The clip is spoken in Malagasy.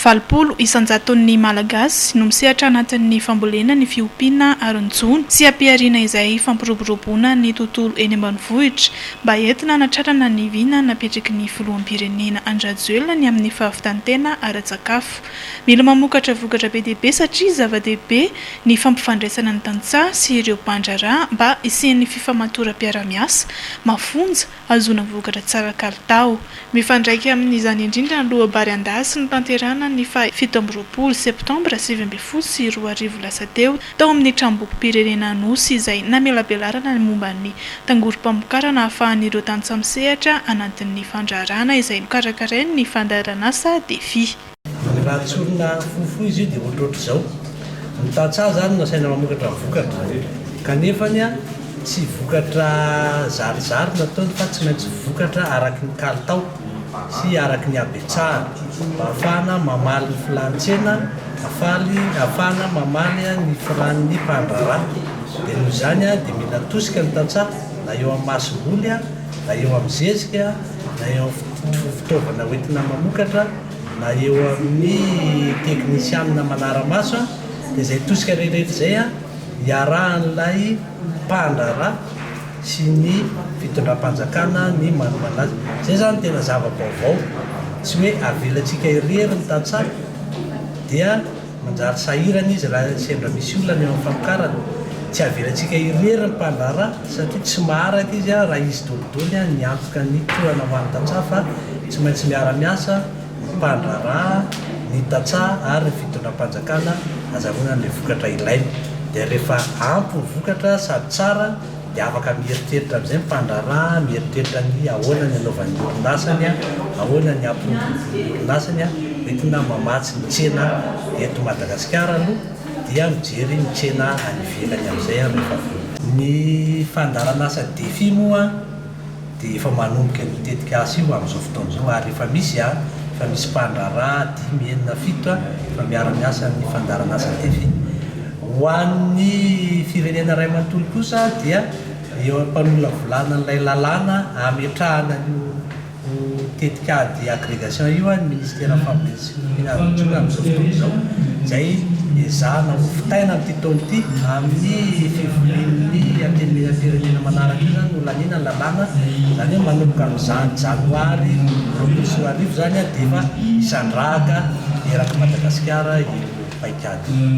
80 isan-jaton'ny Malagasy no misehatra anatin'ny fambolena, ny fiompiana ary ny jono sy am-pihariana izay fampiroboroboana ny tontolo eny ambanivohitra mba entina hanatrarana ny vina napetraky ny filoham-pirenena Andry Rajoelina ny amin'ny fahavitan-tena ara-tsakafo. Mila mamokatra vokatra be dia be satria zava-dehibe ny fampifandraisana ny tantsaha sy ireo mpandraharaha mba hisian'ny fifamatoram-piarahamiasa mafonja Ahazoana vokatra tsara kalitao. Mifandraika amin'izany indrindra ny loabary an-dasy notanterahina ny faha 27 septambra 2019 lasa teo, tao amin'ny Tranombokim-pirenena Anosy izay namelabelarana ny momba ny tangorom-pamokarana ahafahan'ireo tantsaha misehatra anatin'ny fandraharahana izay nokarakarain'ny fandaharanasa Defi. Raha tsorina fohifohy izy io dia ohatrohatr'izao, ny tantsaha izany no asaina mamokatra ny vokatra, kanefany tsy vokatra zarizary no ataony fa tsy maintsy vokatra araky ny kalitao sy araky ny habetsahany mba ahafahana mamaly ny filàn'ny tsena, afaly ahafahana mamaly ny filàn'ny mpandraharaha. Dia noho izany dia mila tosika ny tantsaha na eo amin'ny masomboly na eo amin'ny zezika na eo amin'ny fitaovana hoentina mamokatra. na eo amin'ny teknisianina manara-maso dia izay tosika rehetra izay iarahan'ilay mpandraharaha sy ny fitondram-panjakana ny manomana azy. Izay izany tena zava-baovao, tsy hoe avelantsika irery ny tantsaha dia manjary sahirana izy raha sendra misy olana eo amin'ny famokarana, tsy avelantsika irery ny mpandraharaha satria tsy maharaka izy raha izy dolidoly ny antoka ny tohana ho an'ny tantsaha fa tsy maintsy miara-miasa ny mpandraharaha, ny tantsaha ary ny fitondram-panjakana azahoana an'ilay vokatra ilaina. Dia rehefa ampy ny vokatra sady tsara dia afaka mieritreritra amin'izay ny mpandraharaha, mieritreritra ny ahoana ny hanaovany ny orinasany, ahoana ny hampiroboroboany ny orinasany hoentina mamatsy ny tsena eto Madagasikara aloha dia mijery ny tsena any ivelany amin'izay rehefa avy eo. Ny fandaharanasa Defi moa dia efa manomboka an'io tetikasa io amin'izao fotoana izao ary efa misy efa misy mpandraharaha dimy, enina, fito efa miara-miasa amin'ny fandaharanasa Defi. Ho an'ny firenena iray manontolo kosa dia eo am-pamolavolana an'ilay lalàna hametrahana an'io tetikady agrégation io ny Ministeran'ny Fambolena sy ny Fiompiana ary ny Jono amin'izao fotoana izao, izay ezahana ho vitaina amin'ity taona ity, amin'ny fivorian'ny Antenimierampirenena manaraka io izany no laniana ny lalàna, izany hoe manomboka amin'izany janoary 2020 izany dia efa hisandrahaka erak'i Madagasikara io paikady io.